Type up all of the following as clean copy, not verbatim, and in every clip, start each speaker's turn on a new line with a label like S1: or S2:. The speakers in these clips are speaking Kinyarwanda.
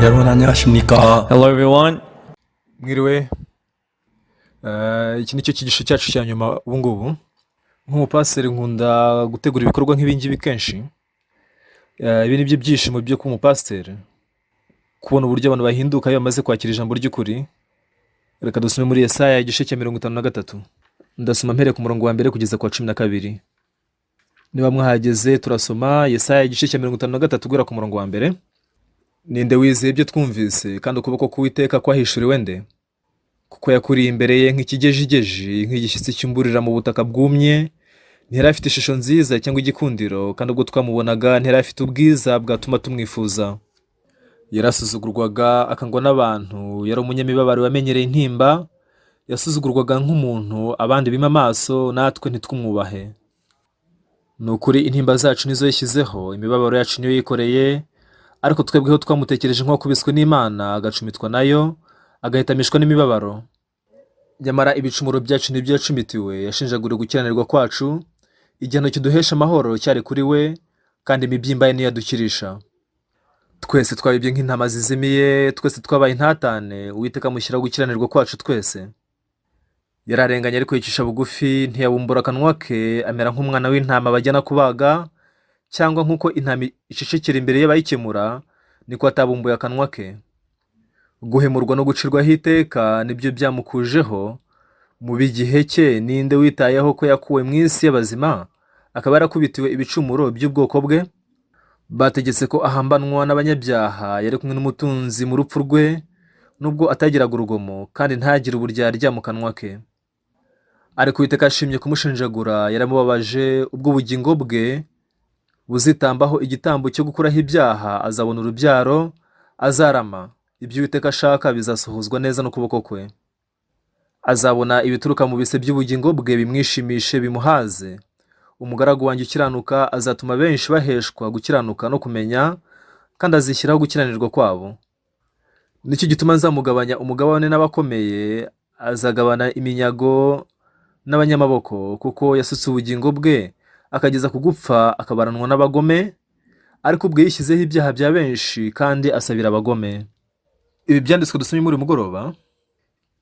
S1: 여러분 안녕하십니까?
S2: Hello, everyone.
S3: Mwiriwe. Iki ni cyo cyigisho cyacu cya nyuma ubu ngubu. Nk'umupasiteri nkunda gutegura ibikorwa nk'ibingibi kenshi. Ibi ni byo byishimo byo kuba umupasiteri, kubona uburyo abantu bahinduka iyo bamaze kwakira ijambo ry'ukuri. Reka dusome muri Yesaya igice cya 53. Ndasoma mpereye ku murongo wa mbere kugeza ku wa 12. Niba mwahageze, turasoma Yesaya igice cya 53 guhera ku murongo wa mbere. Ninde wizeye ibyo twumvise, kandi ukuboko k'Uwiteka kwahishuriwe nde? Kuko yakuriye imbere ye nk'ikigejigeji, nk'igishyitsi cyumburira mu butaka bwumye. Ntiyari afite ishusho nziza cyangwa igikundiro, kandi ubwo twamubonaga ntiyari afite ubwiza bwatuma tumwifuza. Yarasuzugurwaga, akangwa n'abantu, yari umunyamibabaro wamenyereye intimba. Yasuzugurwaga nk'umuntu abandi bima amaso, natwe ntitwumwubahe. Ni ukuri intimba zacu nizo yishyizeho, imibabaro yacu niyo yikoreye, ariko twebweho twamutekereje nk'uwakubiswe n'Imana, agacumitwa nayo, agahitamishwa n'imibabaro. Nyamara ibicumuro byacu nibyo yacumitiwe, yashenjaguriwe gukiranirwa kwacu. Igihano kiduhesha amahoro cyari kuri we, kandi imibyimba ye niyo yadukirisha. Twese twayobye nk'intama zizimiye, twese twabaye intatane. Uwiteka amushyiraho gukiranirwa kwacu twese. Yararenganye ariko yicisha bugufi, ntiyabumbura akanwa ke. Amera nk'umwana w'intama bajyana kubaga, cyangwa nk'uko intama icecekera imbere y'abayikemura, niko atabumbuye akanwa ke. Guhemurwa no gucirwaho iteka nibyo byamukujeho. Mu b'igihe cye ninde witayeho ko yakuwe mu isi y'abazima, akaba yarakubitiwe ibicumuro by'ubwoko bwe? Bategetse ko ahambanwa n'abanyabyaha, yari kumwe n'umutunzi mu rupfu rwe, nubwo atagiraga urugomo kandi ntagire uburyarya mu kanwa ke. Ariko Uwiteka yashimye kumushenjagura, yaramubabaje. Ubwo ubugingo bwe buzitambaho igitambo cyo gukuraho ibyaha, azabona urubyaro, azarama. Ibyo Uwiteka ashaka bizasohozwa neza n'ukuboko kwe. Azabona ibituruka mu bise by'ubugingo bwe, bimwishimishe bimuhaze. Umugaragu wanjye ukiranuka azatuma benshi baheshwa gukiranuka no kumenya, kandi azishyiraho gukiranirwa kwabo. Nicyo gituma nzamugabanya umugabane n'abakomeye, azagabana iminyago n'abanyamaboko, kuko yasutse ubugingo bwe akageza ku gupfa, akabaranwa n'abagome, ariko ubwe yishyizeho ibyaha bya benshi kandi asabira abagome. Ibi byanditswe dusomye muri uyu mugoroba,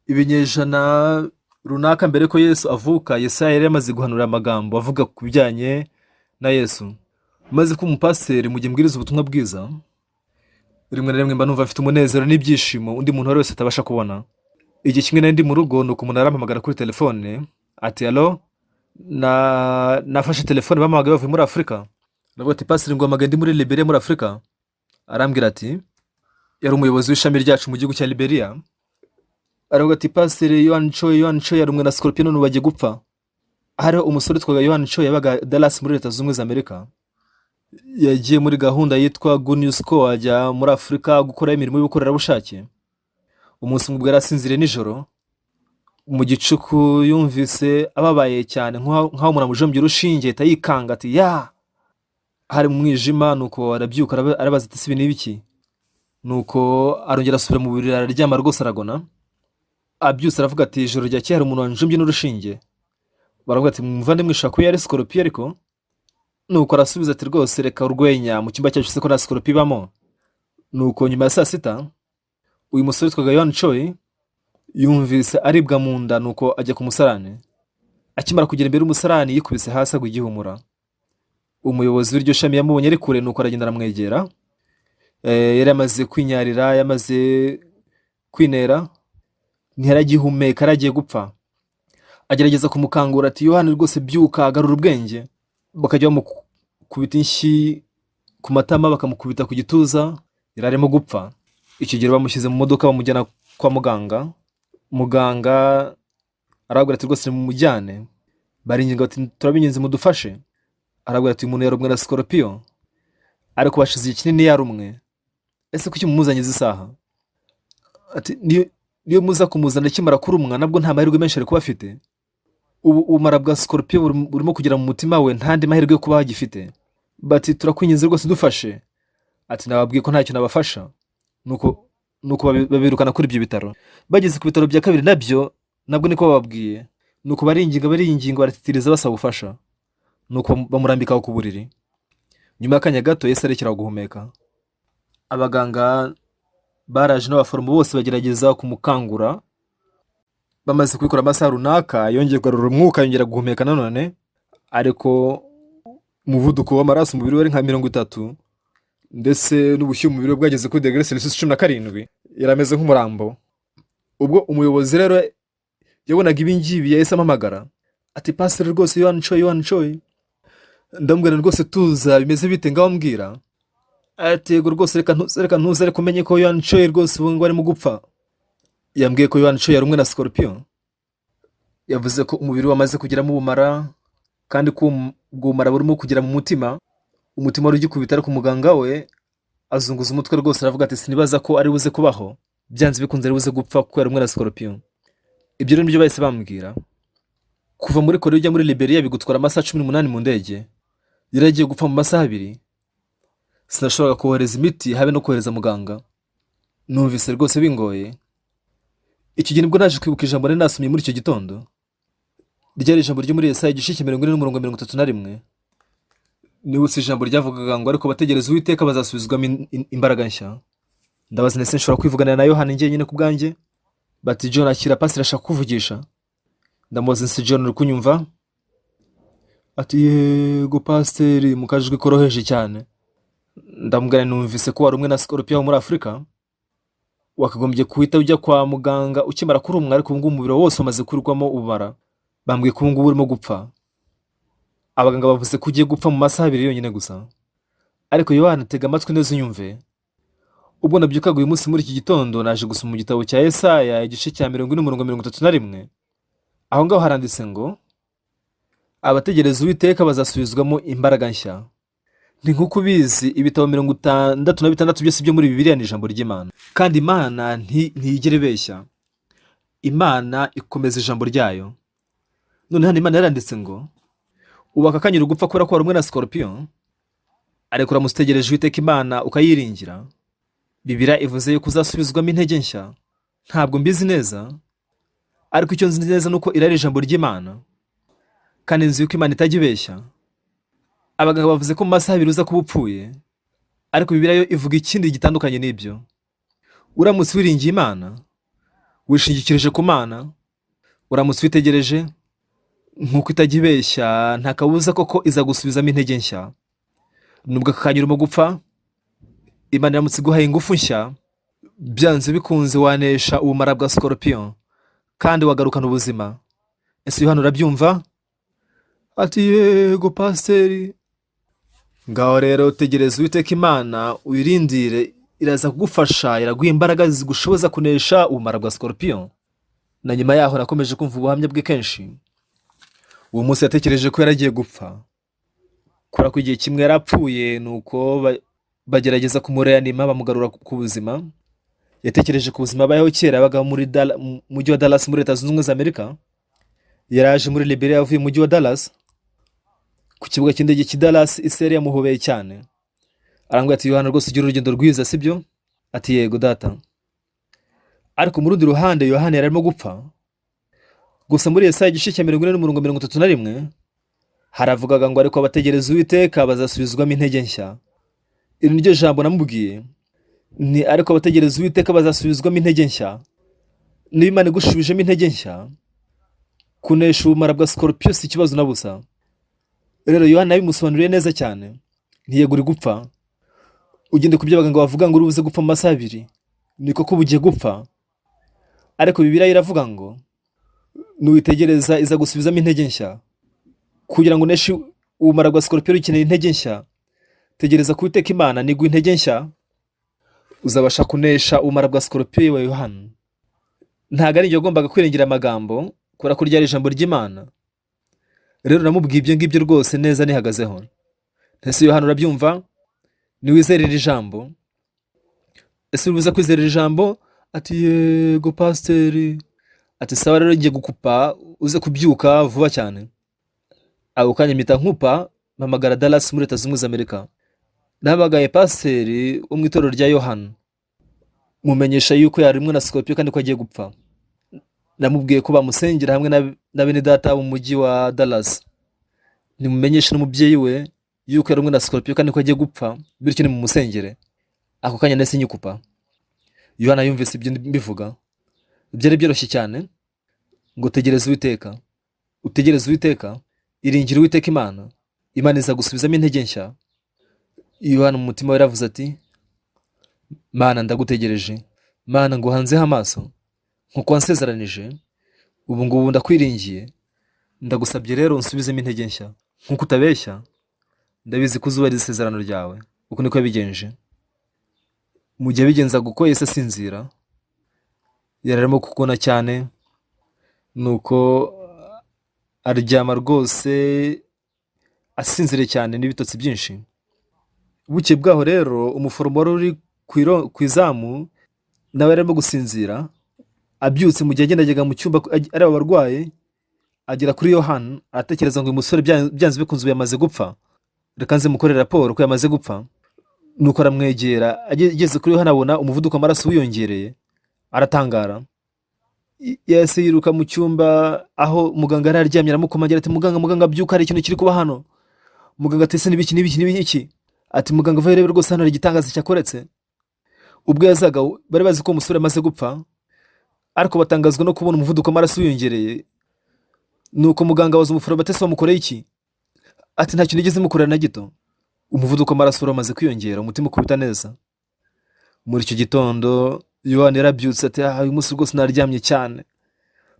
S3: ibinyejana runaka mbere ko Yesu avuka, Yesaya yari yamaze guhanura amagambo avuga ku bijyanye na Yesu. Maze kuba umupasiteri, mu gihe mbwiriza ubutumwa bwiza, rimwe na rimwe mba numva mfite umunezero n'ibyishimo undi muntu uwo ari wese atabasha kubona. Igihe kimwe nari ndi mu rugo, nuko umuntu arampamagara kuri telefone ati: "Allo?" Na nafashe telefone, bampamagaye bavuye muri Afurika. Ndavuga ati: "Pasiteri, nguhamagaye ndi muri Liberia, muri Afurika." Arambwira ati, yari umuyobozi w'ishami ryacu mu gihugu cya Liberia, aravuga ati: "Pasiteri, Yohani Choi, Yohani Choi yarumwe na scorpion, none ubu bagiye gupfa." Hariho umusore witwaga Yohani Choi, yabaga Dallas muri Leta Zunze Ubumwe za Amerika. Yagiye muri gahunda yitwa Good News Corps, ajya muri Afurika gukora imirimo y'ubukorerabushake. Umunsi umwe ubwo yari asinziriye nijoro mu gicuku, yumvise ababaye cyane nk'aho umuntu amujombye urushinge, ahita yikanga ati: "Ya!" Hari mu mwijima. Nuko arabyuka, arabaza ati: "Si ibi ni ibiki?" Nuko arongera asubira mu buriri, araryama rwose, aragona. Abyutse aravuga ati: "Ijoro ryakeye hari umuntu wanjombye n'urushinge." Baravuga ati: "Muvandimwe, ishobora kuba yari scorpion." Ariko nuko arasubiza ati: "Rwose reka urwenya, mu cyumba cyacu se ko nta scorpion ibamo?" Nuko nyuma ya saa sita, uyu musore witwaga Yohani Choi yumvise aribwa mu nda, nuko ajya ku musarani. Akimara kugera imbere y'umusarani, yikubise hasi, agwa igihumura. Umuyobozi w'iryo shami yamubonye ari kure, nuko aragenda aramwegera. Yari yamaze kwinyarira, yamaze kwinera, ntiyari agihumeka, yari agiye gupfa. Agerageza kumukangura ati: "Yohani, rwose byuka, agarura ubwenge." Bakajya bamukubita inshyi ku matama, bakamukubita ku gituza, yari arimo gupfa. Icyo gihe bamushyize mu modoka, bamujyana kwa muganga. Muganga arababwira ati: "Rwose mumujyane." Baringinga bati: "Turabinginze, mudufashe." Arababwira ati: "Umuntu yarumwe na scorpion, ariko bashize igihe kinini yarumwe. Ese kuki mumuzanye izi saha?" Ati: "Niyo muza kumuzana akimara kurumwa, nabwo nta mahirwe menshi ari kuba afite. Ubu ubumara bwa scorpion burimo kugera mu mutima we, nta andi mahirwe yo kubaho agifite." Bati: "Turakwinginze rwose, dufashe." Ati: "Nababwiye ko ntacyo nabafasha." Nuko babirukana kuri ibyo bitaro. Bageze ku bitaro bya kabiri, nabyo nabwo niko bababwiye. Nuko baringinga, baringinga, baratitiriza, basaba ubufasha. Nuko bamurambika aho ku buriri. Nyuma y'akanya gato yahise arekera guhumeka. Abaganga Baraje n'abaforomo bose bagerageza kumukangura. Bamaze kubikora amasaha runaka, yongeye kugarura umwuka, yongera guhumeka nanone, ariko umuvuduko w'amaraso umubiri we ari nka 30, ndetse n'ubushyuhe umubiri we bwageze kuri degere Celsius 17. Yari ameze nk'umurambo. Ubwo umuyobozi rero yabonaga ibi ngibi, yahise ampamagara ati: "Pasiteri rwose, Yohani Choi, Yohani Choi." Ndamubwira rwose: "Tuza, bimeze bite? Ngaho mbwira." Ati: "Yego rwose, reka ntuze, reka ntuze, ariko umenye ko Yohani Choi rwose ubu ngubu arimo gupfa." Yambwiye ko Yohani Choi yari umwe na scorpion. Yavuze ko umubiri we wamaze kugeramo ubumara, kandi ko ubwo bumara burimo kugera mu mutima. Umutima wari ugikubita, ariko umuganga we azunguza umutwe rwose, aravuga ati: "Sinibaza ko ari buze kubaho, byanze bikunze ari buze gupfa kuko yari umwe na scorpion." Ibyo rero nibyo bahise bambwira. Kuva muri Korea ujya muri Liberia bigutwara amasaha 18 mu ndege. Yari agiye gupfa mu masaha 2. Sinashoboraga kohereza imiti, habe no kohereza muganga. Numvise rwose bingoye. Icyo gihe nibwo naje kwibuka ijambo nari nasomye muri icyo gitondo. Ryari ijambo ryo muri Yesaya, igice cya 40 n'umurongo 31. Nibutse ijambo ryavugaga ngo: "Ariko bategereza Uwiteka bazasubizwamo imbaraga nshya." Ndabaza: "Ndetse nshobora kwivuganira na Yohani njyenyine ku bwanjye?" Bati: "John, akira, pasiteri ashaka kukuvugisha." Ndamubaza: "Ese John, uri kunyumva?" Ati: "Yego pasiteri," mu kajwi koroheje cyane. Ndamubwira: "Numvise ko wari umwe na scorpion wo muri Afurika. Wakagombye guhita ujya kwa muganga ukimara kurumwa, ariko ubu ngubu umubiri wose wamaze kurwamo ubumara. Bambwiye ko ubu ngubu urimo gupfa. Abaganga bavuze ko ugiye gupfa mu masaha 2 yonyine gusa. Ariko Yohana, tega amatwi neza unyumve. Ubwo nabyukaga uyu munsi muri iki gitondo, naje gusoma mu gitabo cya Yesaya, igice cya 40 umurongo 31. Aho ngaho haranditse ngo: 'Abategereza Uwiteka bazasubizwamo imbaraga nshya.' Ni nk'uko ubizi, ibitabo 66 byose byo muri Bibiliya ni ijambo ry'Imana, kandi Imana ntiyigera ibeshya. Imana ikomeza ijambo ryayo. None hano Imana yaranditse ngo: 'Ubu aka kanya uri gupfa kubera ko wari umwe na scorpion, ariko uramutse utegereje Uwiteka Imana ukayiringira, Bibiliya ivuze yuko uzasubizwamo intege nshya.' Ntabwo mbizi neza, ariko icyo nzi neza ni uko iri ari ijambo ry'Imana, kandi nzi yuko Imana itajya ibeshya. Abaganga bavuze ko mu masaha 2 uza kuba upfuye, ariko Bibiliya yo ivuga ikindi gitandukanye n'ibyo. Uramutse wiringiye Imana, wishingikirije ku Mana, uramutse witegereje, nk'uko itajya ibeshya, nta kabuza koko iza gusubizamo intege nshya. Nubwo aka kanya urimo gupfa, Imana iramutse iguhaye ingufu nshya, byanze bikunze wanesha ubumara bwa scorpion kandi wagarukana ubuzima. Ese Yohana, urabyumva?" Ati: "Yego pasiteri." Ngaho rero tegereza Uwiteka Imana, uyirindire, iraza kugufasha, iraguha imbaraga zigushoboza kunesha ubumara bwa scorpion. Na nyuma yaho nakomeje kumva ubuhamya bwe kenshi. Uwo munsi yatekereje ko yaragiye gupfa, kubera ko igihe kimwe yarapfuye, nuko bagerageza kumureanima, bamugarura ku buzima. Yatekereje ku buzima abayeho kera yabaga muri mu mujyi wa Dallas muri Leta Zunze Ubumwe za Amerika. Yaraje muri Liberia avuye mu mujyi wa Dallas. Ku kibuga cy'indege cy'i Dallas, ise yari yamuhobeye cyane, arambwira ati: "Yohana rwose, ugira urugendo rwiza, sibyo?" Ati: "Yego data." Ariko mu rundi ruhande Yohana yari arimo gupfa. Gusa muri Yesaya, igice cya 40 n'umurongo 31, haravugaga ngo: "Ariko abategereza Uwiteka bazasubizwamo intege nshya." Iri ni ryo jambo namubwiye ni: "Ariko abategereza Uwiteka bazasubizwamo intege nshya." Niba Imana igushubijemo intege nshya, kunesha ubumara bwa scorpion si ikibazo na busa. Rero Yohana yabimusobanuriye neza cyane: "Ntiyegura gupfa ugende ku byo abaganga bavuga ngo uri buze gupfa mu masaha 2. Ni koko uba ugiye gupfa, ariko Bibiliya iravuga ngo nuwitegereza iza gusubizamo intege nshya. Kugira ngo uneshe ubumara bwa scorpion ukeneye intege nshya. Tegereza ku Uwiteka Imana, niguha intege nshya, uzabasha kunesha ubumara bwa scorpion wa Yohana." Ntabwo ari njye wagombaga kwiringira amagambo, kubera ko ryari ijambo ry'Imana. Rero namubwiye ibyo ngibyo rwose neza nihagazeho. Ese Yohana, urabyumva? Niwizere iri jambo. Ese uribuza kwizera iri jambo? Ati: "Yego pasiteri." Ati: "Sawa rero, ngiye gukupa, uze kubyuka vuba cyane." Ako kanya mpita nkupa, mpamagara Dallas muri Leta Zunze Ubumwe za Amerika. Nahamagaye pasiteri wo mu itorero rya Yohana, mumenyesha yuko yarimwe na scorpion kandi ko agiye gupfa. Namubwiye ko bamusengera hamwe na bene data mu mujyi wa Dallas. Nimumenyeshe n'umubyeyi we yuko yarumwe na scorpion kandi ko agiye gupfa, bityo nimumusengere. Ako kanya nahise nyikupa. Yohana yumvise ibyo mbivuga, byari byoroshye cyane ngo tegereza Uwiteka, utegereze Uwiteka, iringire Uwiteka Imana, Imana izagusubizamo intege nshya. Yohana mu mutima we yaravuze ati: "Mana, ndagutegereje, Mana, nguhanzeho amaso nkuko wansezeranije, ubu ngubu ndakwiringiye, ndagusabye rero unsubizemo intege nshya nkuko utabeshya, ndabizi ko uzubahiriza isezerano ryawe." Uko niko yabigenje. Mu gihe yabigenzaga uko, yahise asinzira. Yari arimo kugona cyane, nuko aryama rwose asinziriye cyane n'ibitotsi byinshi. Bukeye bwaho rero, umuforomo wari uri ku izamu nawe yari arimo gusinzira. Abyutse, mu gihe yagendaga mu cyumba areba abarwayi, agera kuri Yohana, aratekereza ngo uyu musore byanze bikunze ubu yamaze gupfa, reka nze mukorere raporo ko yamaze gupfa. Nuko aramwegera, ageze kuri Yohana abona umuvuduko w'amaraso wiyongereye, aratangara. Yahise yiruka mu cyumba aho muganga yari aryamye, aramukomangira ati: "Muganga, muganga, byuka, hari ikintu kiri kuba hano." Muganga ati: "Ese n'ibiki, n'ibiki, n'ibiki?" Ati: "Muganga, va urebe rwose, hano hari igitangaza cyakoretse." Ubwo yazaga, bari bazi ko umusore amaze gupfa, ariko batangazwa no kubona umuvuduko w'amaraso wiyongereye. Nuko muganga abaza umuforomo ati: "Ese wamukoreye iki?" Ati: "Ntacyo nigeze mukorera na gito, umuvuduko w'amaraso uramaze kwiyongera, umutima ukubita neza." Muri icyo gitondo Yohani yarabyutse ati: "Ah, uyu munsi rwose naryamye cyane."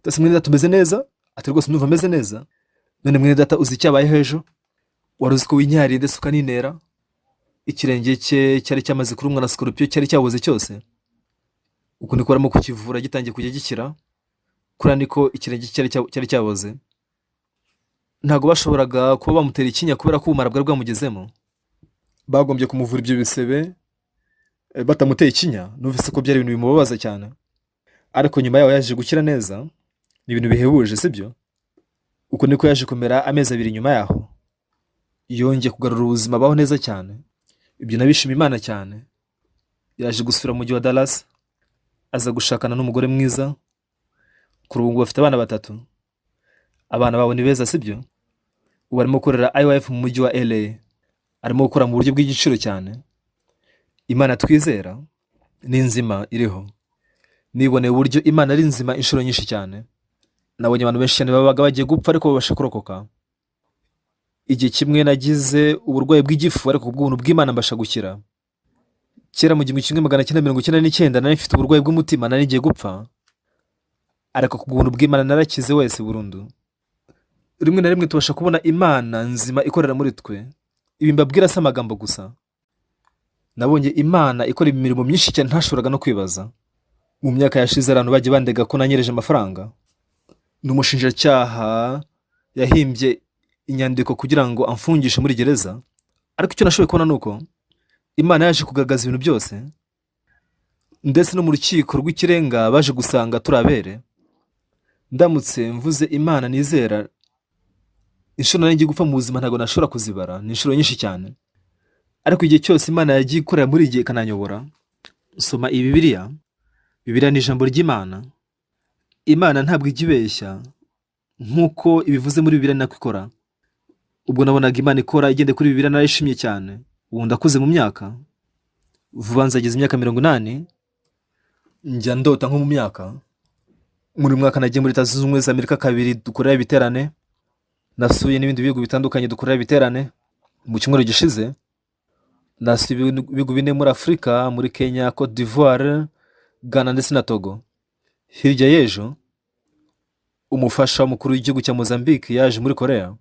S3: Ati: "Mwene data, umeze neza?" Ati: "Rwose ndumva ameze neza." "None mwene data, uzi icyabayeho ejo? Wari uzi ko winyariye ndetse ukaninera?" Ikirenge cye cyari cyamaze kurumwa na sikorupiyo, cyari cyaboze cyose. Uku niko barimo kukivura, gitangiye kujya gikira. Kuriya niko ikirenge cye cyari cyaboze. Ntabwo bashoboraga kuba bamutera ikinya kubera ko ubumara bwari bwamugezemo. Bagombye kumuvura ibyo bisebe batamuteye ikinya. Numvise ko byari ibintu bimubabaza cyane, ariko nyuma yaho yaje gukira neza. Ni ibintu bihebuje, sibyo? Uko niko yaje kumera. Amezi 2 nyuma yaho yongeye kugarura ubuzima, abaho neza cyane. Ibyo nabishima Imana cyane. Yaje gusubira mu mujyi wa Dallas, aza gushakana n'umugore mwiza. Kuri ubu ngubu bafite abana batatu. Abana babo ni beza, sibyo? Ubu arimo gukorera IYF mu mujyi wa LA, arimo gukora mu buryo bw'igiciro cyane. Imana twizera ni nzima, iriho. Niboneye uburyo Imana ari nzima inshuro nyinshi cyane. Nabonye abantu benshi cyane babaga bagiye gupfa ariko babasha kurokoka. Igihe kimwe nagize uburwayi bw'igifu, ariko kubw'ubuntu bw'Imana mbasha gukira. Kera mu 1999 nari mfite uburwayi bw'umutima, nari ngiye gupfa, ariko ku bw'ubuntu bw'Imana narakize wese burundu. Rimwe na rimwe tubasha kubona Imana nzima ikorera muri twe. Ibi mbabwira si amagambo gusa. Nabonye Imana ikora imirimo myinshi cyane ntashoboraga no kwibaza. Mu myaka yashize abantu bagiye bandega ko nanyereje amafaranga. N'umushinjacyaha yahimbye inyandiko kugira ngo amfungishe muri gereza, ariko icyo nashoboye kubona ni uko Imana yaje kugaragaza ibintu byose, ndetse no mu rukiko rw'ikirenga baje gusanga turi abere. Ndamutse mvuze Imana nizera, inshuro nari ngiye gupfa mu buzima ntabwo nashobora kuzibara, ni inshuro nyinshi cyane. Ariko igihe cyose Imana yagiye ikorera muri igihe ikananyobora. Soma iyi Bibiliya. Bibiliya ni ijambo ry'Imana. Imana ntabwo ijya ibeshya, nk'uko ibivuze muri Bibiliya ni nako ikora. Ubwo nabonaga Imana ikora igendeye kuri Bibiliya, narayishimye cyane. Ubu ndakuze mu myaka, vuba nzageza imyaka 80. Njya ndota nko mu myaka. Muri uyu mwaka nagiye muri Leta Zunze Ubumwe za Amerika kabiri dukorera ibiterane, nasuye n'ibindi bihugu bitandukanye dukorera ibiterane. Mu cyumweru gishize nasuye ibihugu bine muri Afurika, muri Kenya, Cote d'Ivoire, Ghana ndetse na Togo. Hirya y'ejo umufasha w'umukuru w'igihugu cya Mozambique yaje muri Korea,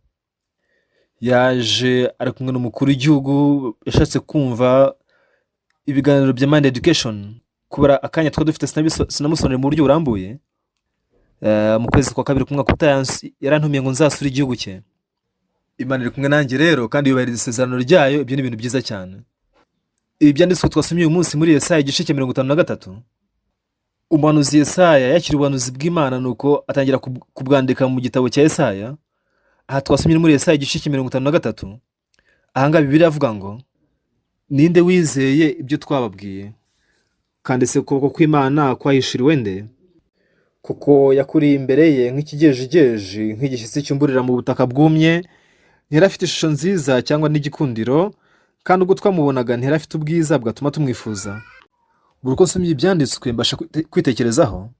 S3: yaje ari kumwe n'umukuru w'igihugu. Yashatse kumva ibiganiro bya Mind Education. Kubera akanya twari dufite sinamusobanuriye mu buryo burambuye. Mu kwezi kwa kabiri k'umwaka utaha yarantumiye ngo nzasure igihugu cye. Imana iri kumwe nanjye rero kandi yubahiriza isezerano ryayo. Ibyo ni ibintu byiza cyane. Ibi byanditswe twasomye uyu munsi muri Yesaya igice cya 53, umuhanuzi Yesaya yakira ubuhanuzi bw'Imana, nuko atangira kubwandika mu gitabo cya Yesaya. Aha twasomye ni muri Yesaya igice cya 53. Ahangaha Bibiliya avuga ngo: "Ninde wizeye ibyo twababwiye? Kandi se ukuboko kw'Imana kwahishuriwe nde? Kuko yakuriye imbere ye nk'ikigejigeji, nk'igishyitsi cyumburira mu butaka bwumye. Ntiyari afite ishusho nziza cyangwa n'igikundiro, kandi ubwo twamubonaga ntiyari afite ubwiza bwatuma tumwifuza." Buri uko nsomye ibyanditswe mbasha kwitekerezaho.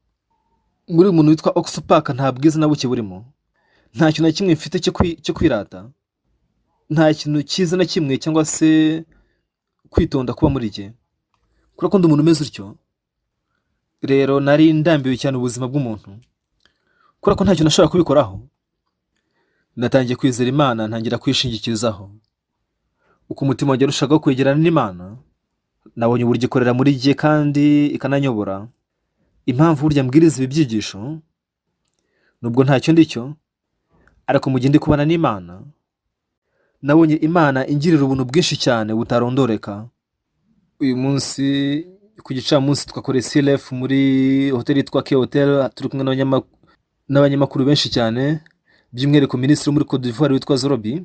S3: Muri uyu muntu witwa Oxupac nta bwiza na buke burimo, nta kintu na kimwe mfite cyo kwirata, nta kintu cyiza na kimwe cyangwa se kwitonda kuba muri jye, kubera ko ndi umuntu umeze utyo. Rero nari ndambiwe cyane ubuzima bw'umuntu, kubera ko nta kintu nashobora kubikoraho. Natangiye kwizera Imana, ntangira kwishingikirizaho. Uko umutima wanjye warushagaho kwegerana n'Imana, nabonye uburyo ikorera muri jye kandi ikananyobora. Impamvu burya mbwiriza ibi byigisho, nubwo ntacyo ndi cyo, ariko mu gihe ndi kubana n'Imana, nabonye Imana ingirira ubuntu bwinshi cyane butarondoreka. Uyu munsi ku gicamunsi twakoreye CLF muri hoteli yitwa K Hotel, turi kumwe n'abanyamakuru benshi cyane, by'umwihariko minisitiri wo muri Cote d'Ivoire witwa Zorobi,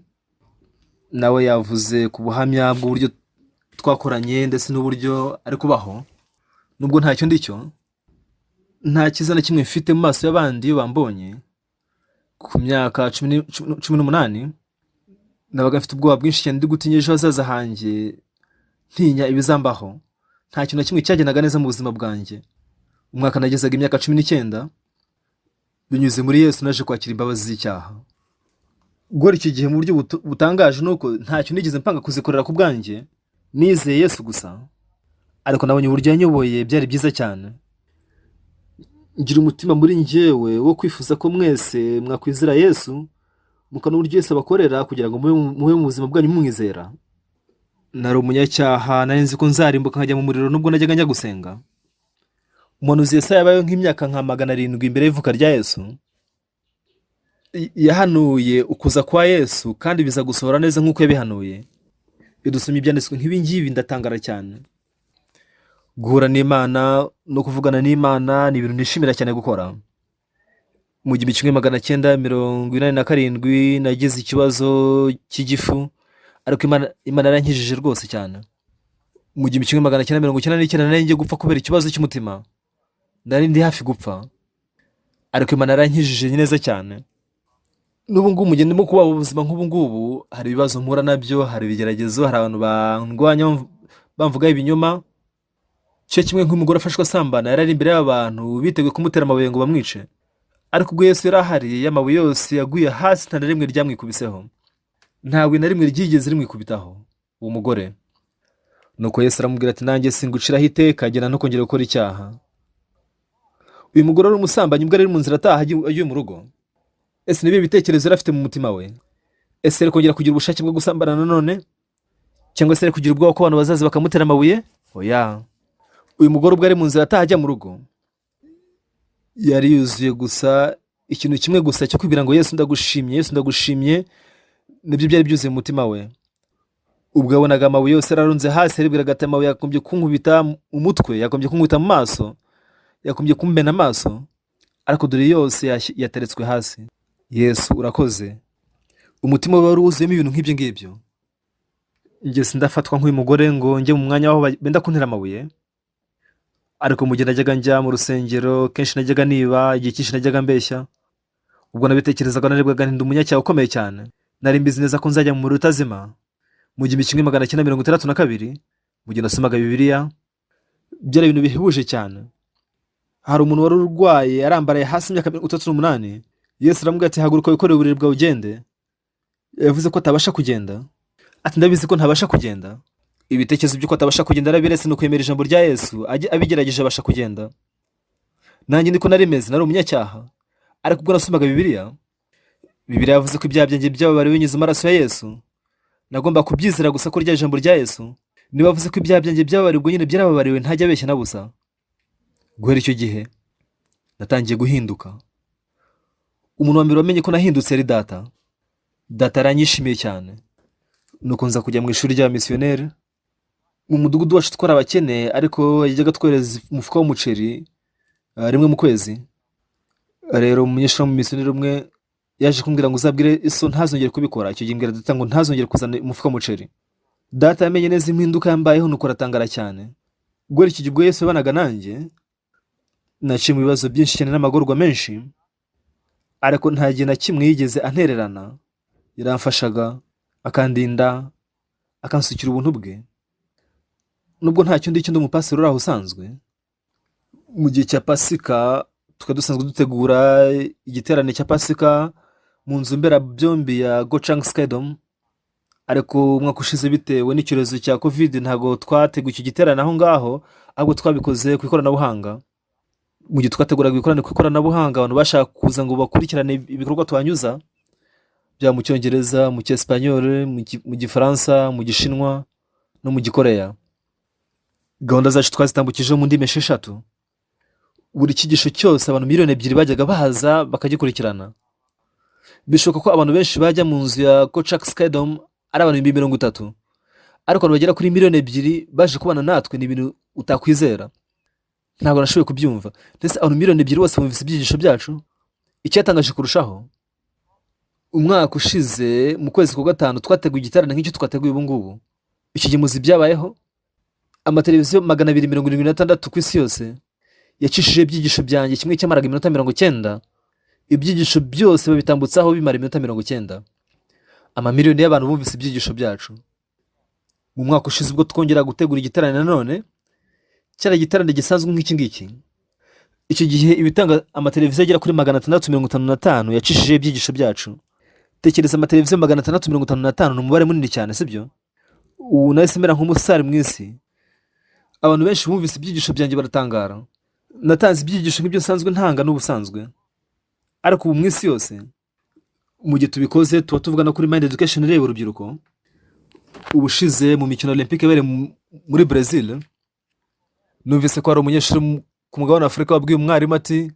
S3: nawe yavuze ku buhamya bw'uburyo twakoranye ndetse n'uburyo ari kubaho. Nubwo ntacyo ndi cyo, nta cyiza na kimwe mfite mu maso y'abandi iyo bambonye. Ku myaka 18 nabaga mfite ubwoba bwinshi cyane, ndi gutinya ejo hazaza hanjye, ntinya ibizambaho. Nta kintu na kimwe cyagendaga neza mu buzima bwanjye. Umwaka nagezaga imyaka 19, binyuze muri Yesu naje kwakira imbabazi z'icyaha. Guhera icyo gihe mu buryo butangaje ni uko ntacyo nigeze mpanga kuzikorera ku bwanjye, nizeye Yesu gusa, ariko nabonye uburyo yanyoboye, byari byiza cyane. Ngira umutima muri njyewe wo kwifuza ko mwese mwakwizera Yesu, mukabona uburyo Yesu abakorera kugira ngo mube mu buzima bwanyu mumwizera. Nari umunyacyaha, nari nzi ko nzarimbuka nkajya mu muriro nubwo najyaga njya gusenga. Umuhanuzi Yesaya yabayeho nk'imyaka nka 700 imbere y'ivuka rya Yesu. Yahanuye ukuza kwa Yesu kandi biza gusohora neza nk'uko yabihanuye. Iyo dusomye ibyanditswe nk'ibi ngibi ndatangara cyane. Guhura n'Imana no kuvugana n'Imana ni ibintu nishimira cyane gukora. Mu 1987 nagize ikibazo cy'igifu, ariko Imana yarankijije rwose cyane. Mu 1999 nari ngiye gupfa kubera ikibazo cy'umutima, nari ndi hafi gupfa, ariko Imana yarankijije neza cyane. N'ubu ngubu mu gihe ndimo kubaho ubuzima nk'ubu ngubu, hari ibibazo mpura nabyo, hari ibigeragezo, hari abantu bandwanya bamvugaho ibinyoma. Cyo kimwe nk'umugore afashwe asambana, yari ari imbere y'abantu biteguye kumutera amabuye ngo bamwice, ariko ubwo Yesu yari ahari, y'amabuye yose yaguye hasi, nta na rimwe ryamwikubiseho, nta buye na rimwe ryigeze rimwikubitaho uwo mugore. Nuko Yesu aramubwira ati: "Nanjye singuciraho iteka, genda ntukongere gukora icyaha." Uyu mugore wari umusambanyi, ubwo ari mu nzira ataha agiye mu rugo, ese ni ibihe bitekerezo yari afite mu mutima we? Ese yari kongera kugira ubushake bwo gusambana nanone, cyangwa se yari kugira ubwoba ko abantu bazaza bakamutera amabuye? Oya. Uyu mugore ubwo ari mu nzira ataha ajya mu rugo, yari yuzuye gusa ikintu kimwe gusa cyo kwibwira ngo: "Yesu ndagushimye, Yesu ndagushimye." Nibyo byari byuzuye mu mutima we. Ubwo yabonaga amabuye yose ararunze hasi, yaribwiraga ati: "Amabuye yagombye kunkubita mu mutwe, yagombye kunkubita mu maso, yagombye kumbena amaso, ariko dore yose yateretswe hasi. Yesu urakoze." Umutima we wari wuzuyemo ibintu nk'ibyo ngibyo. Njye sindafatwa nk'uyu mugore ngo njye mu mwanya w'aho benda kuntera amabuye, ariko mu gihe najyaga njya mu rusengero kenshi najyaga niba, igihe cyinshi najyaga mbeshya. Ubwo nabitekerezaga narebwaga nti ndi umunyacyaha ukomeye cyane. Nari mbizi neza ko nzajya mu muriro utazima. Mu 1962, mu gihe nasomaga Bibiliya, byari ibintu bihebuje cyane. Hari umuntu wari urwaye arambaraye hasi imyaka 38. Yesu aramubwira ati: "Haguruka wikorere uburiri bwawe ugende." Yavuze ko atabasha kugenda, ati: "Ndabizi ko ntabasha kugenda." Ibitekerezo by'uko atabasha kugenda arabiretse, ni ukwemera ijambo rya Yesu, abigerageje abasha kugenda. Nanjye niko nari meze, nari umunyacyaha, ariko ubwo nasomaga Bibiliya, Bibiliya yavuze ko ibyaha byanjye byababariwe binyuze mu maraso ya Yesu. Nagomba kubyizera gusa ko rya jambo rya Yesu, niba avuze ko ibyaha byanjye byababariwe, ubwo nyine byarababariwe, ntajya abeshya na busa. Guhera icyo gihe natangiye guhinduka. Umuntu wa mbere wamenye ko nahindutse yari data. Data yaranyishimiye cyane. Nuko nza kujya mu ishuri ry'abamisiyoneri. Mu mudugudu wacu twari abakene, ariko yajyaga twohereza umufuka w'umuceri rimwe mu kwezi. Rero umunyeshuri w'umumisiyoneri umwe yaje kumbwira ngo: "Uzabwire iso ntazongere kubikora." Icyo gihe mbwira data ngo ntazongere kuzana umufuka w'umuceri. Data yamenye neza impinduka yambayeho, nuko aratangara cyane. Guhera icyo gihe ubwo Yesu yabanaga nanjye, naciye mu bibazo byinshi cyane n'amagorwa menshi, ariko nta gihe na kimwe yigeze antererana. Yaramfashaga, akandinda, akansukira ubuntu bwe. Nubwo ntacyo ndi cyo, ndi umupasiteri uri aho usanzwe. Mu gihe cya Pasika tukaba dusanzwe dutegura igiterane cya Pasika mu nzu mberabyombi ya Gochang Skydom, ariko umwaka ushize, bitewe n'icyorezo cya COVID, ntabwo twateguye icyo giterane aho ngaho, ahubwo twabikoze ku ikoranabuhanga. Mu gihe twateguraga ibikorane ku ikoranabuhanga, abantu bashaka kuza ngo bakurikirane ibikorwa tuhanyuza, byaba mu Cyongereza, mu Cyesipanyol, mu Gifaransa, mu Gishinwa no mu Gikoreya. Gahunda zacu twazitambukije mu ndimi 6. Buri cyigisho cyose abantu 2 miliyoni bajyaga baza bakagikurikirana. Bishoboka ko abantu benshi bajya mu nzu ya Gochang Skydom ari abantu 30,000, ariko abantu bagera kuri 2 miliyoni baje kubana natwe ni ibintu utakwizera. Ntabwo nashoboye kubyumva. Ndetse abantu 2 miliyoni bose bumvise ibyigisho byacu. Icyatangaje kurushaho, umwaka ushize mu kwezi kwa gatanu twateguye igiterane nk'icyo twateguye ubu ngubu. Icyo gihe muzi ibyabayeho? Amateleviziyo 276 ku isi yose yacishije ibyigisho byanjye. Kimwe cyamaraga iminota 90, ibyigisho byose babitambutsaho bimara iminota 90. Amamiliyoni y'abantu bumvise ibyigisho byacu. Mu mwaka ushize, ubwo twongera gutegura igiterane nanone, cyari igiterane gisanzwe nk'iki ngiki. Icyo gihe ibitanga amateleviziyo agera kuri 655 yacishije ibyigisho byacu. Tekereza, amateleviziyo 655 ni umubare munini cyane, sibyo? Ubu nahise mera nk'umusitari mu isi. Abantu benshi bumvise ibyigisho byanjye baratangara. Natanze ibyigisho nk'ibyo nsanzwe ntanga n'ubusanzwe, ariko ubu mu isi yose. Mu gihe tubikoze, tuba tuvuga no kuri Mind Education ireba urubyiruko. Ubushize mu mikino Olympique yabereye muri Brazil, numvise ko hari umunyeshuri ku mugabane wa Afurika wabwiye umwarimu ati: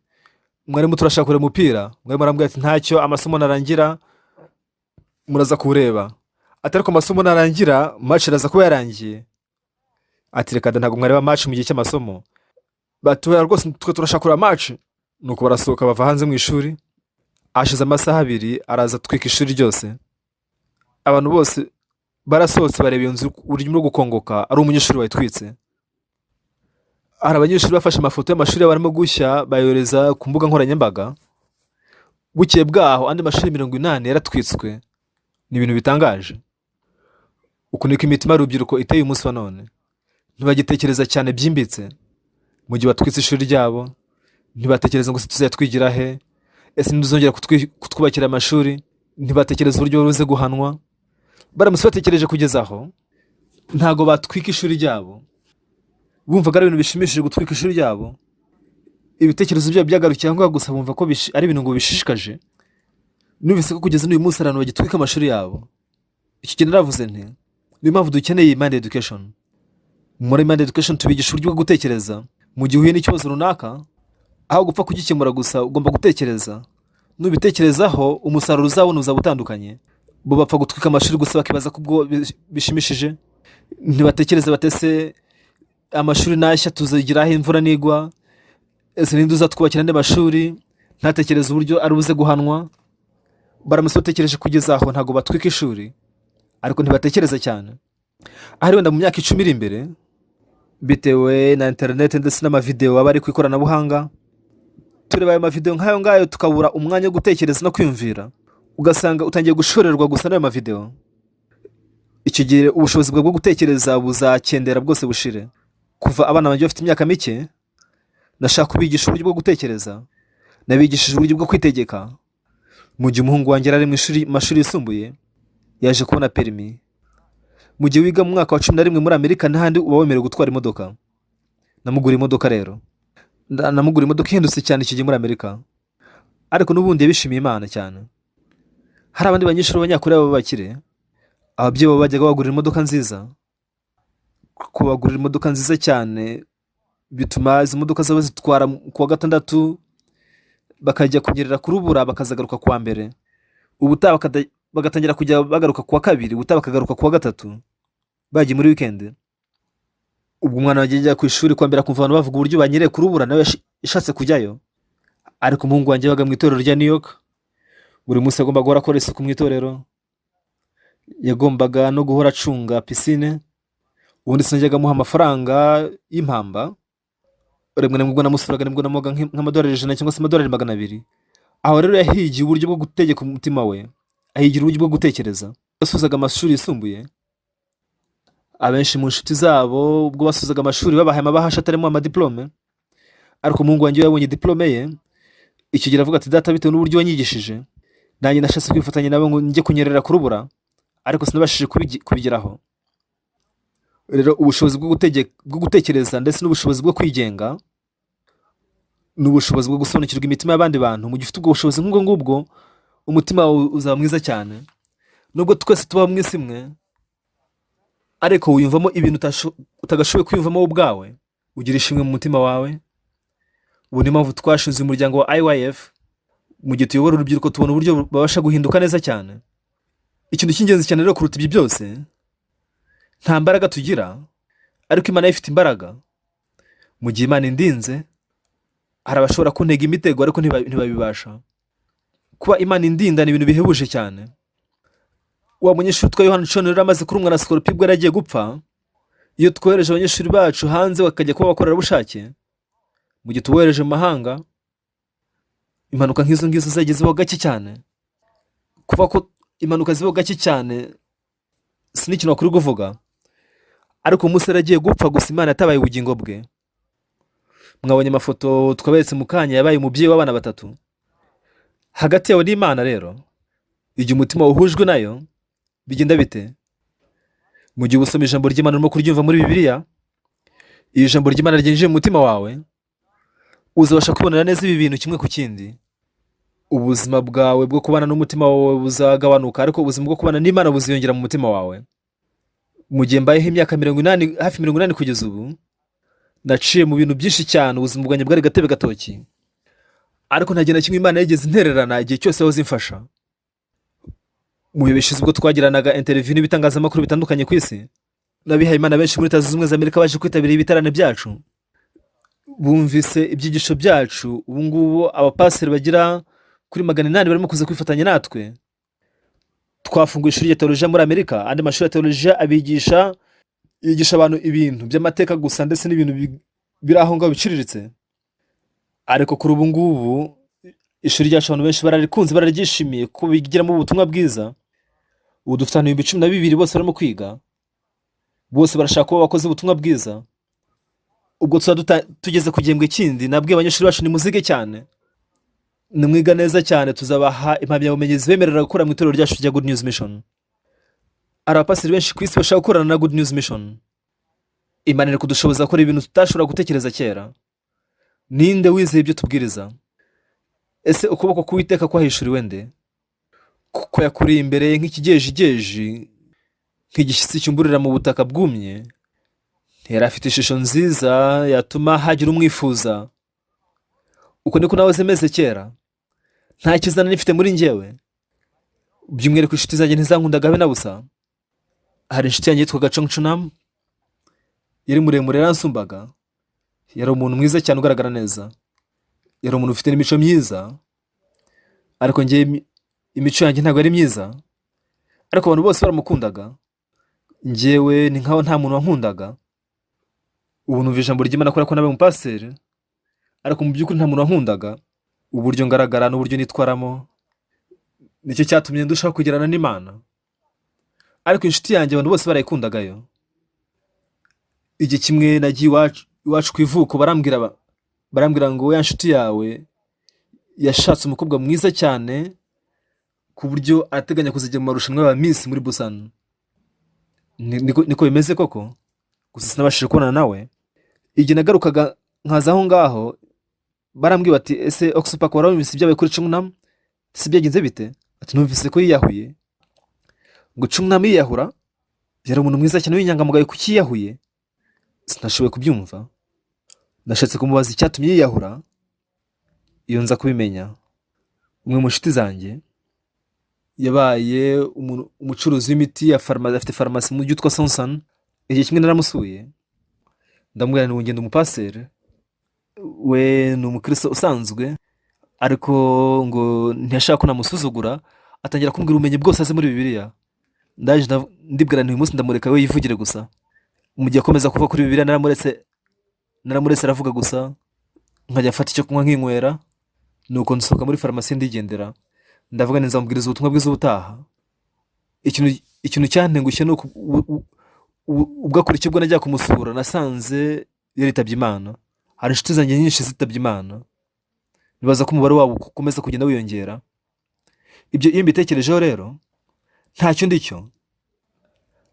S3: "Mwarimu, turashaka kureba umupira." Mwarimu arambwira ati: "Ntacyo, amasomo narangira muraza kuwureba." Ati: "Ariko amasomo narangira, match iraza kuba yarangiye." Ati: "Reka da, ntabwo mwareba match mu gihe cy'amasomo." Batuye rwose, twe turashaka kureba match. Nuko barasohoka, bava hanze mu ishuri. Hashize amasaha 2 araza atwika ishuri ryose. Abantu bose barasohotse, bareba iyo nzu uburyo irimo gukongoka, ari umunyeshuri wayitwitse. Hari abanyeshuri bafashe amafoto y'amashuri yabo barimo gushya, bayohereza ku mbuga nkoranyambaga. Bukeye bwaho andi mashuri 80 yaratwitswe. Ni ibintu bitangaje. Uku niko imitima y'urubyiruko iteye umunsi wa none. Ntibagitekereza cyane byimbitse. Mu gihe batwitse ishuri ryabo, ntibatekereza ngo: "Se tuzajya twigira he? Ese ntituzongera kutwubakira amashuri?" Ntibatekereza uburyo buze guhanwa. Baramutse batekereje kugeza aho, ntabwo batwika ishuri ryabo. Bumvaga ari ibintu bishimishije gutwika ishuri ryabo. Ibitekerezo byabo byagarukiye aho ngaho gusa, bumva ko ari ibintu ngo bishishikaje. Numvise ko kugeza n'uyu munsi hari abantu bagitwika amashuri yabo. Icyo gihe naravuze nti: "Niyo mpamvu dukeneye iyi Mind Education." Muri Mind Education tubigisha uburyo bwo gutekereza. Mu gihe uhuye n'ikibazo runaka, aho gupfa kugikemura gusa, ugomba gutekereza. Nubitekerezaho, umusaruro uzabona uzaba utandukanye. Bo bapfa gutwika amashuri gusa, bakibaza ko ubwo bishimishije. Ntibatekereza batese: "Amashuri nashya tuzigiraho imvura nigwa? Ese ninde uzatwubakira andi mashuri?" Ntatekereza uburyo ari buze guhanwa. Baramutse batekereje kugeza aho, ntabwo batwika ishuri. Ariko ntibatekereza cyane. Ahari wenda mu myaka 10 iri imbere, bitewe na interineti ndetse n'amavidewo aba ari ku ikoranabuhanga, tureba ayo mavidewo nk'ayo ngayo tukabura umwanya wo gutekereza no kwiyumvira. Ugasanga utangiye gushorerwa gusa n'ayo mavidewo. Icyo gihe ubushobozi bwawe bwo gutekereza buzakendera bwose bushire. Kuva abana banjye bafite imyaka mike, nashaka kubigisha uburyo bwo gutekereza. Nabigishije uburyo bwo kwitegeka. Mu gihe umuhungu wanjye yari ari mu ishuri, mu mashuri yisumbuye, yaje kubona perimi. Mu gihe wiga mu mwaka wa 11 muri Amerika n'ahandi, uba wemerewe gutwara imodoka. Namugura imodoka rero. Namugura imodoka ihendutse cyane icyo gihe muri Amerika, ariko n'ubundi yabishimiye Imana cyane. Hari abandi banyeshuri b'Abanyakoreya b'abakire, ababyeyi babo bajyaga bagurira imodoka nziza. Kubagurira imodoka nziza cyane bituma izo modoka zaba zitwara ku wa gatandatu, bakajya kunyerera ku rubura, bakazagaruka ku wa mbere. Ubutaha bagatangira kujya bagaruka ku wa kabiri, ubutaha bakagaruka ku wa gatatu bagiye muri wikendi. Ubwo umwana wanjye ajya ku ishuri kwa mbere, akumva abantu bavuga uburyo banyereye ku rubura, nawe yashatse kujyayo. Ariko umuhungu wanjye yabaga mu itorero rya New York. Buri munsi yagombaga guhora akora isuku mu itorero, yagombaga no guhora acunga pisine. Ubundi sinajyaga amuha amafaranga y'impamba. Rimwe na rimwe ubwo namusuraga, nibwo namuhaga nk'amadolari 100 cyangwa se amadolari 200. Aho rero yahigiye uburyo bwo gutegeka umutima we, ahigira uburyo bwo gutekereza. Yasozaga amashuri yisumbuye. Abenshi mu nshuti zabo, ubwo basozaga amashuri, babahaye amabahasha atarimo amadiplome, ariko umuhungu wanjye we yabonye diplome ye. Icyo gihe aravuga ati: "Data, bitewe n'uburyo wanyigishije, nanjye nashatse kwifatanya nabo ngo njye kunyerera ku rubura, ariko sinabashije kubigeraho." Rero ubushobozi bwo gutekereza ndetse n'ubushobozi bwo kwigenga n'ubushobozi bwo gusobanukirwa imitima y'abandi bantu, mu gihe ufite ubwo bushobozi nk'ubwo ngubwo, umutima wawe uzaba mwiza cyane. Nubwo twese tubaho mu isi imwe, ariko wiyumvamo ibintu utagashoboye kwiyumvamo wowe ubwawe. Ugira ishimwe mu mutima wawe. Ubu niyo mpamvu twashinze umuryango wa IYF. Mu gihe tuyobora urubyiruko, tubona uburyo babasha guhinduka neza cyane. Ikintu cy'ingenzi cyane rero kuruta ibyo byose, nta mbaraga tugira, ariko Imana yo ifite imbaraga. Mu gihe Imana indinze, hari abashobora kuntega imitego, ariko ntibabibasha. Kuba Imana indinda ni ibintu bihebuje cyane. Wa munyeshuri witwa Yohani Chon rero, amaze kurumwa na sikorupiyo ubwo yari agiye gupfa. Iyo twohereje abanyeshuri bacu hanze bakajya kuba abakorerabushake, mu gihe tubohereje mu mahanga, impanuka nk'izo ngizo zagiye zibaho gake cyane. Kuba ko impanuka zibaho gake cyane si n'ikintu wakwirirwa kuvuga, ariko umunsi yari agiye gupfa gusa, Imana yatabaye ubugingo bwe. Mwabonye amafoto twaberetse mu kanya, yabaye umubyeyi w'abana batatu. Hagati yawe n'Imana rero, igihe umutima wahujwe nayo, bigenda bite? Mu gihe usoma ijambo ry'Imana, urimo kuryumva muri Bibiliya, iri jambo ry'Imana ryinjiye mu mutima wawe, uzabasha kubonera neza ibi bintu kimwe ku kindi. Ubuzima bwawe bwo kubana n'umutima wawe buzagabanuka, ariko ubuzima bwo kubana n'Imana buziyongera mu mutima wawe. Mu gihe mbayeho imyaka 80, hafi 80 kugeza ubu, naciye mu bintu byinshi cyane. Ubuzima bwanjye bwari gatebe gatoki, ariko nta gihe na kimwe Imana yigeze intererana. Igihe cyose yahoze imfasha. Mu bihe bishize, ubwo twagiranaga interview n'ibitangazamakuru bitandukanye ku isi, n'abihaye Imana benshi muri Leta Zunze Ubumwe za Amerika baje kwitabira ibiterane byacu, bumvise ibyigisho byacu. Ubu ngubu abapasiteri bagera kuri 800 barimo kuza kwifatanya natwe. Twafunguye ishuri rya teolojiya muri Amerika. Andi mashuri ya teolojiya abigisha, yigisha abantu ibintu by'amateka gusa ndetse n'ibintu biri aho ngaho biciriritse, ariko kuri ubu ngubu ishuri ryacu abantu benshi bararikunze, bararyishimiye kuko bigiramo ubutumwa bwiza. Ubu dufite abantu 12,000 bose barimo kwiga, bose barashaka kuba abakozi b'ubutumwa bwiza. Ubwo tuba tugeze ku gihembwe kindi, nabwiye abanyeshuri bacu: "Nimuzige cyane, nimwiga neza cyane, tuzabaha impamyabumenyi zibemerera gukora mu itorero ryacu rya Good News Mission." Hari abapasiteri benshi ku isi bashaka gukorana na Good News Mission. Imana iri kudushoboza gukora ibintu tutashobora gutekereza kera. Ninde wizeye ibyo tubwiriza? Ese ukuboko k'Uwiteka kwahishuriwe nde? Kuko yakuriye imbere nk'ikigejigeji, nk'igishyitsi cyumburira mu butaka bwumye. Ntiyari afite ishusho nziza yatuma hagira umwifuza. Uko niko nahoze meze kera, nta cyiza nari nifite muri njyewe. By'umwihariko inshuti zanjye ntizankundaga habe na busa. Hari inshuti yanjye yitwaga Chong Chunam, yari muremure, yaransumbaga, yari umuntu mwiza cyane ugaragara neza, yari umuntu ufite n'imico myiza, ariko njye imico yanjye ntabwo ari myiza. Ariko abantu bose baramukundaga, njyewe ni nkaho nta muntu wankundaga. Ubu numva ijambo ry'Imana kubera ko nabaye umupasiteri, ariko mu by'ukuri nta muntu wankundaga. Uburyo ngaragara n'uburyo nitwaramo nicyo cyatumye ndushaho kugirana n'Imana. Ariko inshuti yanjye abantu bose barayikundagayo. Igihe kimwe nagiye iwacu ku ivuko, barambwira ngo ya nshuti yawe yashatse umukobwa mwiza cyane, ku buryo ateganya kuzajya mu marushanwa y'aba Miss muri Busan. Niko bimeze koko, gusa sinabashije kubonana nawe. Igihe nagarukaga nkaza aho ngaho, barambwiye bati: "Ese Oxpark, warumvise ibyabaye kuri Chungnam? Ese byagenze bite?" Ati: "Numvise ko yiyahuye." Ngo Chungnam yiyahura? Yari umuntu mwiza cyane w'inyangamugayo, kuki yiyahuye? Sinashoboye kubyumva. Nashatse kumubaza icyatumye yiyahura. Iyo nza kubimenya. Umwe mu nshuti zanjye yabaye umucuruzi w'imiti ya farumasi, afite farumasi mu mujyi witwa Sonsan. Igihe kimwe naramusuye, ndamubwira nti: "Ngenda umupasiteri." We ni umukristo usanzwe, ariko ngo ntiyashaka ko namusuzugura, atangira kumbwira ubumenyi bwose azi muri Bibiliya. Ndaje ndibwira nti: "Uyu munsi ndamureka we yivugire gusa." Mu gihe akomeza kuva kuri Bibiliya, naramuretse aravuga gusa, nkajya mfata icyo kunywa nkinywera. Nuko nsohoka muri farumasi ndigendera, ndavuga nti: "Nzamubwiriza ubutumwa bwiza ubutaha." Ikintu cyantengushye ni uku Ubwo akurikiye ubwo najya kumusura, nasanze yaritabye Imana. Hari inshuti zanjye nyinshi zitabye Imana, nibaza ko umubare wabo ukomeza kugenda wiyongera. Ibyo iyo mbitekerejeho rero, ntacyo ndi cyo,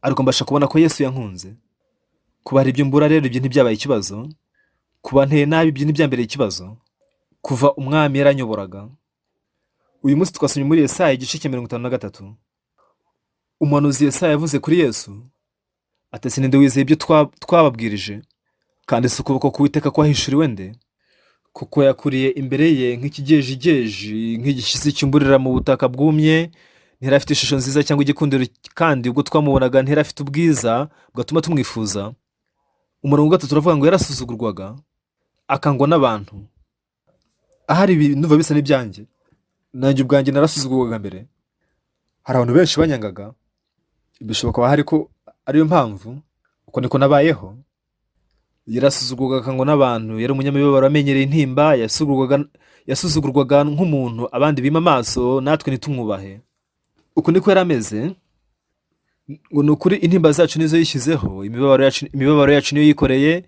S3: ariko mbasha kubona ko Yesu yankunze. Kuba hari ibyo mbura rero, ibyo ntibyabaye ikibazo. Kuba nteye nabi, ibyo ntibyambereye ikibazo, kuva Umwami yaranyoboraga. Uyu munsi twasomye muri Yesaya igice cya 53. Umuhanuzi Yesaya yavuze kuri Yesu ati: "Ese ninde wizeye ibyo twababwirije? Kandi si ukuboko k'Uwiteka kwahishuriwe nde? Kuko yakuriye imbere ye nk'ikigejigeji, nk'igishyitsi cyumburira mu butaka bwumye. Ntiyari afite ishusho nziza cyangwa igikundiro, kandi ubwo twamubonaga ntiyari afite ubwiza bwatuma tumwifuza." Umurongo wa gatatu uravuga ngo yarasuzugurwaga, akangwa n'abantu. Ahari ibi ndumva bisa n'ibyanjye. Nanjye ubwanjye narasuzugurwaga mbere, hari abantu benshi banyangaga. Bishoboka ko hari ko ariyo mpamvu uko niko nabayeho. Yarasuzugurwaga, akangwa n'abantu, yari umunyamibabaro amenyereye intimba, yasuzugurwaga nk'umuntu abandi bima amaso, natwe ntitumwubahe. Uku niko yari ameze. Ngo ni ukuri intimba zacu nizo yishyizeho, imibabaro yacu niyo yikoreye,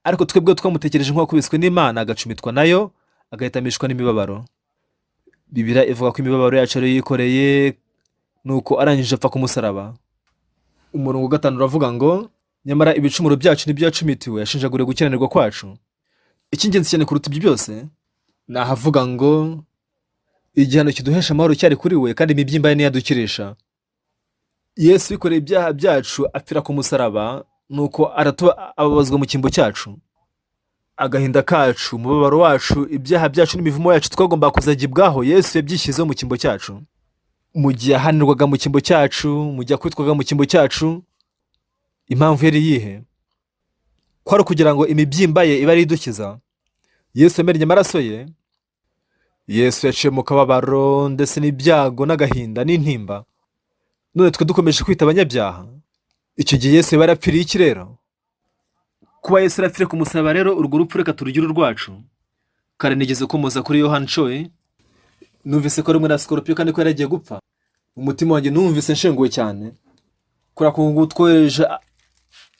S3: ariko twebwe twamutekereje nk'uwakubiswe n'Imana, agacumitwa nayo, agahitamishwa n'imibabaro. Bibiliya ivuga ko imibabaro yacu ariyo yikoreye, nuko arangije apfa ku musaraba. Umurongo wa gatanu uravuga ngo nyamara ibicumuro byacu nibyo yacumitiwe, yashenjaguriwe gukiranirwa kwacu. Icy'ingenzi cyane kuruta ibyo byose ni ahavuga ngo igihano kiduhesha amahoro cyari kuri we, kandi imibyimba ye niyo adukirisha. Yesu yikoreye ibyaha byacu, apfira ku musaraba, nuko aratuba ababazwa mu cyimbo cyacu. Agahinda kacu, umubabaro wacu, ibyaha byacu n'imivumo yacu twagombaga kuzagibwaho, Yesu yabyishyizeho mu cyimbo cyacu. Mu gihe yahanirwaga mu cyimbo cyacu, mu gihe akubitwaga mu cyimbo cyacu, impamvu yari iyihe? Kwari ukugira ngo imibyimba ye ibe ari idukiza. Yesu yamennye amaraso ye. Yesu yaciye mu kababaro ndetse n'ibyago n'agahinda n'intimba, none twe dukomeje kwita abanyabyaha. Icyo gihe Yesu yaba yarapfiriye iki rero? Kuba Yesu yarapfiriye ku musaraba rero, urwo rupfu reka turugire urwacu. Kare nigeze komoza kuri Yohani Choi. Numvise ko ari umwe na Scorpio kandi ko yari agiye gupfa. Umutima wanjye numvise nshenguwe cyane, kubera ko ngubu twohereje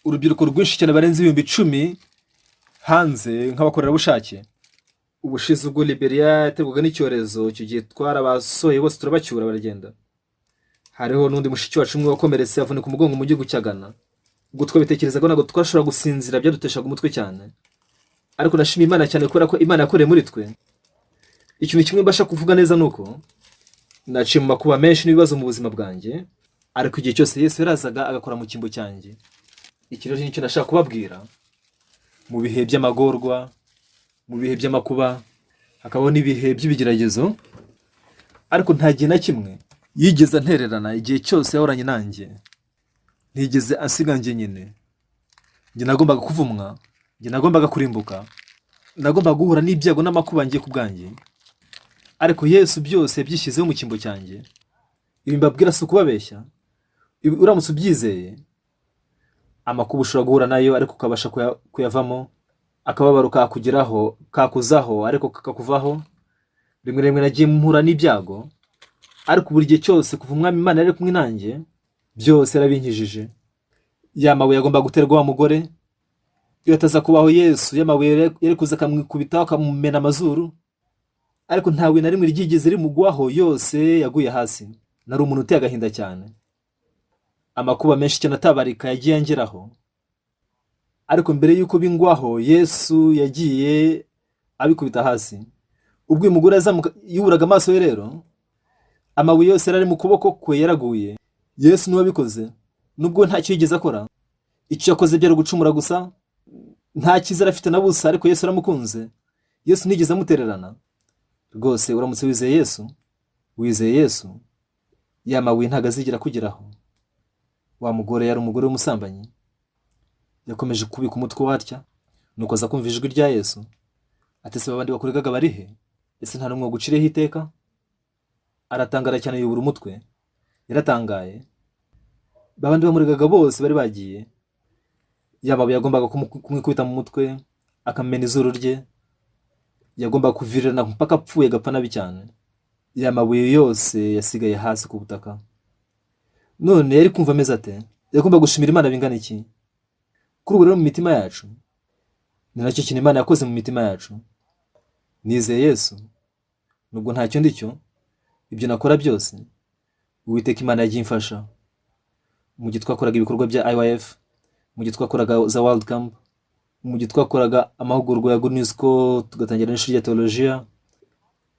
S3: urubyiruko rwinshi cyane barenze 10,000 hanze nk'abakorerabushake. Ubushize ubwo Liberia yaterwaga n'icyorezo, icyo gihe twarabasohoye bose, turabacyura, baragenda. Hariho n'undi mushiki wacu umwe wakomeretse, avunika umugongo mu gihugu cya Ghana. Ubwo twabitekerezaga ntabwo twashobora gusinzira, byaduteshaga umutwe cyane. Ariko nashimiye Imana cyane kubera ko Imana yakoreye muri twe. Ikintu kimwe mbasha kuvuga neza ni uko naciye mu makuba menshi n'ibibazo mu buzima bwanjye, ariko igihe cyose Yesu yarazaga agakora mu cyimbo cyanjye. Iki rero nicyo nashaka kubabwira. Mu bihe by'amagorwa, mu bihe by'amakuba, hakabaho n'ibihe by'ibigeragezo, ariko nta gihe na kimwe yigeze antererana. Igihe cyose yahoranye nanjye, ntigeze ansiga njye nyine. Njye nagombaga kuvumwa, njye nagombaga kurimbuka, nagombaga guhura n'ibyago n'amakuba ngiye ku bwanjye, ariko Yesu byose yabyishyizeho mu cyimbo cyanjye. Ibi mbabwira si ukubabeshya. Ibi uramutse ubyizeye, amakuba ushobora guhura nayo ariko ukabasha kuyavamo. Akababaro kakugeraho, kakuzaho, ariko kakakuvaho. Rimwe rimwe nagiye mpura n'ibyago, ariko buri gihe cyose kuva Umwami Imana yari kumwe nanjye, byose yarabinkijije. Ya mabuye agomba guterwa wa mugore, iyo ataza kubaho Yesu, ya mabuye yari kuza akamwikubitaho, akamumena amazuru, ariko nta buye na rimwe ryigeze rimugwaho, yose yaguye hasi. Nari umuntu uteye agahinda cyane. Amakuba menshi cyane atabarika yagiye angeraho, ariko mbere y'uko bingwaho, Yesu yagiye abikubita hasi. Ubwo uyu mugore yazamuka yuburaga amaso ye rero, amabuye yose yari ari mu kuboko kwe yaraguye. Yesu niwe wabikoze, nubwo ntacyo yigeze akora. Icyo yakoze byari ugucumura gusa. Nta cyizere afite na busa, ariko Yesu aramukunze. Yesu ntiyigeze amutererana rwose. Uramutse wizeye Yesu, wizeye Yesu, ya mabuye ntabwo azigera akugeraho. Wa mugore yari umugore w'umusambanyi, yakomeje kubika umutwe watya, nuko aza kumva ijwi rya Yesu ati: "Se babandi bakuregaga bari he? Ese nta n'umwe waguciriyeho iteka?" Aratangara cyane, yubura umutwe, yaratangaye. Babandi bamuregaga bose bari bagiye. Ya mabuye yagombaga kumwikubita mu mutwe akamena izuru rye, yagombaga kuvirirana mpaka apfuye, agapfa nabi cyane, ya mabuye yose yasigaye hasi ku butaka. None yari kumva ameze ate? Yagomba gushimira Imana bingana iki? Kuri ubu rero mu mitima yacu, ni nacyo kintu Imana yakoze mu mitima yacu. Nizeye Yesu, nubwo ntacyo ndi cyo, ibyo nakora byose, Uwiteka Imana yagiye imfasha. Mu gihe twakoraga ibikorwa bya IYF, mu gihe twakoraga za World Camp, mu gihe twakoraga amahugurwa ya Good News Call, tugatangira n'ishuri rya teolojiya,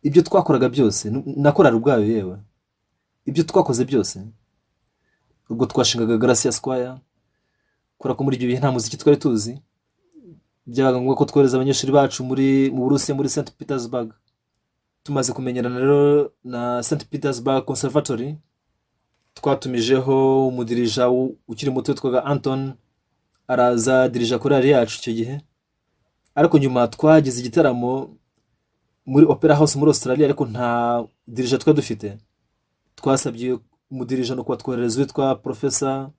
S3: ibyo twakoraga byose, na korali ubwayo yewe, ibyo twakoze byose, ubwo twashingaga Gracia Square, kubera ko muri ibyo bihe nta muziki twari tuzi, byabaga ngombwa ko twohereza abanyeshuri bacu mu Burusiya, muri St Petersburg. Tumaze kumenyerana rero na St Petersburg Conservatory, twatumijeho umudirija ukiri muto witwaga Anton, araza dirija korali yacu icyo gihe. Ariko nyuma twagize igitaramo muri Opera House muri Australia, ariko nta dirija twari dufite. Twasabye umudirija no kubatwoherereza witwa Professor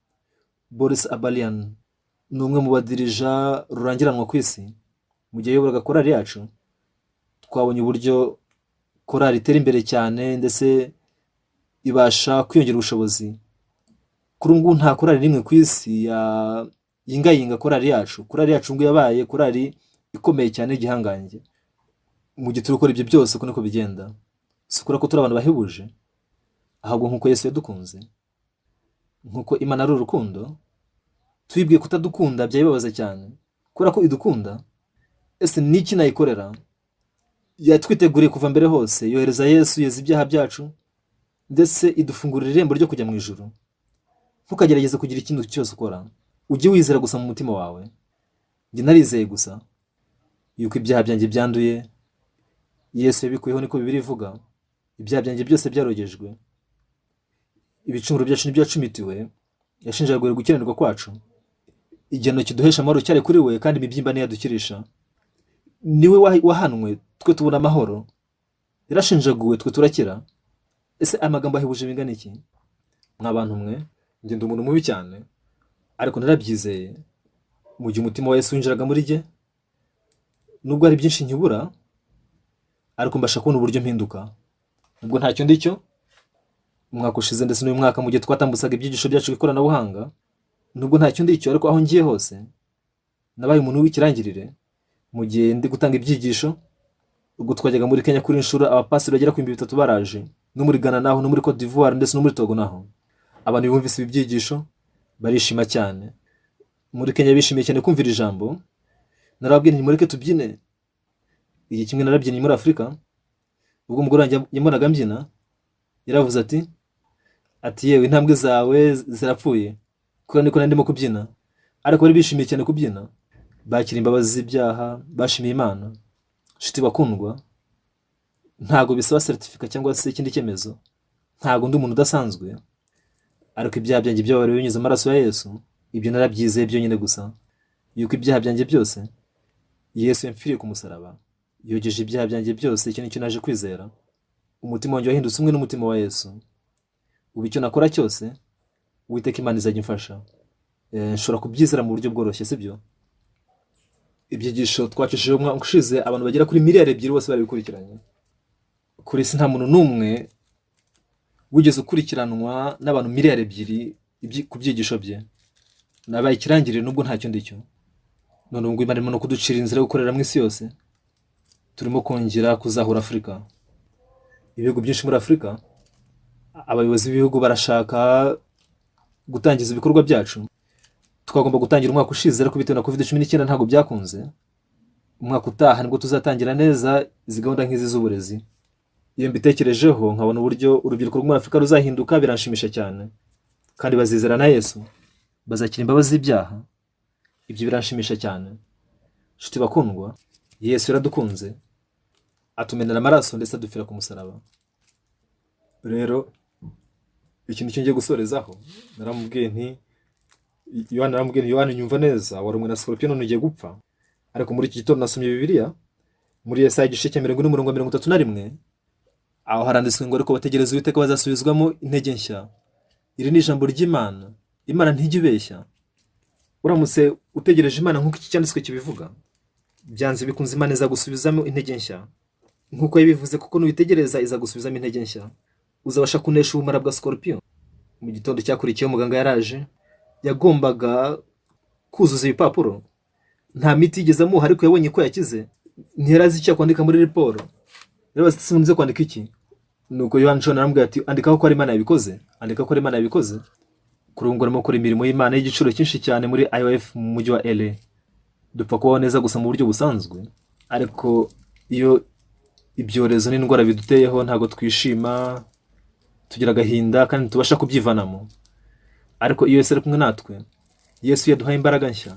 S3: Boris Abalian, ni umwe mu badirija rurangiranwa ku isi. Mu gihe yayoboraga korali yacu, twabonye uburyo korali itera imbere cyane, ndetse ibasha kwiyongera ubushobozi. Kuri ubu ngubu nta korali n'imwe ku isi yingayinga korali yacu. Korali yacu ngo yabaye korali ikomeye cyane y'igihangange. Mu gihe turi gukora ibyo byose, uko niko bigenda. Si ukubera ko turi abantu bahebuje, ahubwo nk'uko Yesu yadukunze, nk'uko Imana ari urukundo, tuyibwiye kutadukunda byayibabaza cyane. Kubera ko idukunda, ese ni iki nayikorera? Yatwiteguriye kuva mbere hose, yohereza Yesu, yeza ibyaha byacu, ndetse idufungurira irembo ryo kujya mu ijuru. Ntukagerageze kugira ikintu cyose ukora, ujye wizera gusa mu mutima wawe. Njye narizeye gusa yuko ibyaha byanjye byanduye, Yesu yabikuyeho, niko Bibiliya ivuga. Ibyaha byanjye byose byarogejwe, ibicumuro byacu nibyo yacumitiwe, yashinjaguriwe gukiranirwa kwacu. Igihano kiduhesha amahoro cyari kuri we, kandi imibyimba niyo yadukirisha. Niwe wahanwe, twe tubona amahoro. Yarashinjaguwe, twe turakira. Ese aya magambo ahebuje bingana iki? Mwa bantu mwe, njye ndi umuntu mubi cyane, ariko narabyizeye. Mu gihe umutima wa Yesu winjiraga muri jye, nubwo hari byinshi nkibura, ariko mbasha kubona uburyo mpinduka, nubwo ntacyo ndi cyo. Umwaka ushize ndetse n'uyu mwaka, mu gihe twatambutsaga ibyigisho byacu ku ikoranabuhanga, nubwo ntacyo ndi cyo, ariko aho ngiye hose nabaye umuntu w'ikirangirire mu gihe ndi gutanga ibyigisho. Ubwo twajyaga muri Kenya kuri inshuro, abapasiteri bagera ku 3000 baraje, no muri Ghana naho, no muri Cote d'Ivoire, ndetse no muri Togo naho. Abantu bumvise ibi byigisho barishima cyane. Muri Kenya bishimiye cyane kumvira ijambo. Narababwiye nti: "Mureke tubyine." Igihe kimwe narabyinnye muri Afurika, ubwo umugore wanjye yabonaga mbyina, yaravuze ati: "Yewe, intambwe zawe zirapfuye," kubera niko nari ndimo kubyina. Ariko bari bishimiye cyane kubyina, bakira imbabazi z'ibyaha, bashimiye Imana. Nshuti bakundwa, ntago bisaba certificat cyangwa se ikindi cyemezo. Ntago ndi umuntu udasanzwe, ariko ibyaha byanjye byababariwe binyuze mu maraso ya Yesu. Ibyo narabyizeye byonyine gusa, yuko ibyaha byanjye byose Yesu yamfiriye ku musaraba, yogeje ibyaha byanjye byose. Icyo nicyo naje kwizera. Umutima wanjye wahindutse umwe n'umutima wa Yesu. Ubu icyo nakora cyose, Uwiteka Imana izajya imfasha. Nshobora kubyizera mu buryo bworoshye, sibyo? Ibyigisho twacishije umwaka ushize, abantu bagera kuri miliyari 2 bose barabikurikiranye. Kuri isi nta muntu n'umwe wigeze ukurikiranwa n'abantu miliyari 2 ku byigisho bye. Nabaye ikirangirire nubwo ntacyo ndi cyo. None ubu ngubu Imana irimo no kuducira inzira yo gukorera mu isi yose. Turimo kongera kuzahura Afurika. Ibihugu byinshi muri Afurika, abayobozi b'ibihugu barashaka gutangiza ibikorwa byacu. Twagomba gutangira umwaka ushize, ariko bitewe na COVID-19 ntabwo byakunze. Umwaka utaha nibwo tuzatangira neza izi gahunda nk'izi z'uburezi. Iyo mbitekerejeho, nkabona uburyo urubyiruko rwo muri Afurika ruzahinduka, biranshimisha cyane. Kandi bazizera na Yesu, bazakira imbabazi z'ibyaha. Ibyo biranshimisha cyane. Nshuti bakundwa, Yesu yaradukunze, atumenera amaraso, ndetse adupfira ku musaraba. Rero ikintu cyo ngiye gusorezaho, naramubwiye nti Yohana, naramubwiye nti: "Yohana, nyumva neza, warumwe na scorpion, none ugiye gupfa." Ariko muri iki gitondo nasomye Bibiliya muri Yesaya igice cya 40 umurongo wa 31. Aho haranditswe ngo: "Ariko bategereza Uwiteka bazasubizwamo intege nshya." Iri ni ijambo ry'Imana. Imana ntijya ibeshya. Uramutse utegereje Imana nk'uko iki cyanditswe kibivuga, byanze bikunze Imana izagusubizamo intege nshya nk'uko yabivuze, kuko nubitegereza izagusubizamo intege nshya, uzabasha kunesha ubumara bwa scorpion. Mu gitondo cyakurikiyeho, muganga yaraje. Yagombaga kuzuza ibipapuro. Nta miti yigeze amuha, ariko yabonye ko yakize. Ntiyari azi icyo yakwandika muri raporo. Rero ati: "Nze kwandika iki?" Nuko Yohani John aramubwira ati: "Andikaho ko ari Imana yabikoze, andika ko ari Imana yabikoze." Kuri ubu ngubu arimo gukora imirimo y'Imana y'igiciro cyinshi cyane muri IOF mu mujyi wa LA. Dupfa kubaho neza gusa mu buryo busanzwe, ariko iyo ibyorezo n'indwara biduteyeho, ntabwo twishima, tugira agahinda kandi ntitubasha kubyivanamo. Ariko iyo Yesu ari kumwe natwe, Yesu yaduhaye imbaraga nshya.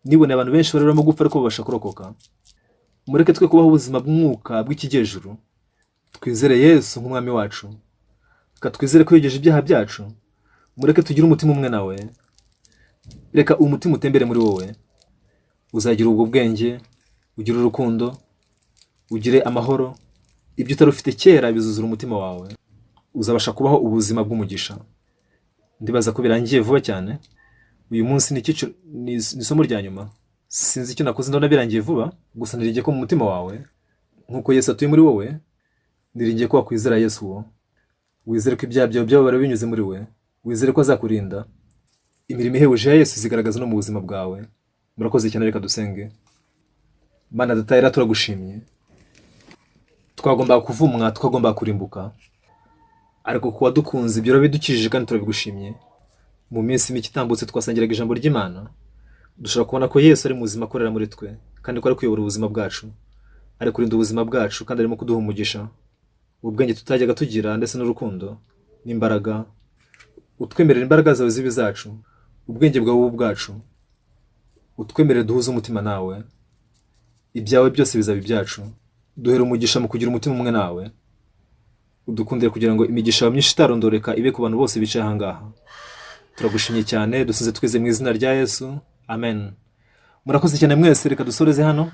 S3: Niboneye abantu benshi bari barimo gupfa, ariko babasha kurokoka. Mureke twe kubaho ubuzima bw'umwuka bw'ikijyejuru, twizere Yesu nk'umwami wacu. Reka twizere ko yogeje ibyaha byacu. Mureke tugire umutima umwe nawe. Reka uwo mutima utembere muri wowe. Uzagira ubwo bwenge, ugire urukundo, ugire amahoro. Ibyo utari ufite kera bizuzura umutima wawe. Uzabasha kubaho ubuzima bw'umugisha. Ndibaza ko birangiye vuba cyane. Uyu munsi ni icyiciro, ni isomo rya nyuma. Sinzi icyo nakoze, ndabona birangiye vuba. Gusa niringiye ko mu mutima wawe, nk'uko Yesu atuye muri wowe, niringiye ko wakwizera Yesu uwo, wizere ko ibyaha byawe byababariwe binyuze muri we, wizere ko azakurinda. Imirimo ihebuje ya Yesu izigaragaza no mu buzima bwawe. Murakoze cyane, reka dusenge. Mana Data yera, turagushimye. Twagombaga kuvumwa, twagombaga kurimbuka, ariko kuba dukunze ibyo urabidukijije kandi turabigushimye. Mu minsi mike itambutse twasangiraga ijambo ry'Imana, dushobora kubona ko Yesu ari muzima, akorera muri twe, kandi ko ari kuyobora ubuzima bwacu, ari kurinda ubuzima bwacu, kandi arimo kuduha umugisha, ubwenge tutajyaga tugira, ndetse n'urukundo n'imbaraga. Utwemerera imbaraga zawe zibe izacu, ubwenge bwawe bube ubwacu. Utwemerere duhuze umutima nawe, ibyawe byose bizaba ibyacu. Duhera umugisha mu kugira umutima umwe nawe. Udukundire kugira ngo imigisha yawe myinshi itarondoreka ibe ku bantu bose bicaye aha ngaha. Turagushimye cyane, dusize twize mu izina rya Yesu, amen. Murakoze cyane mwese, reka dusoreze hano.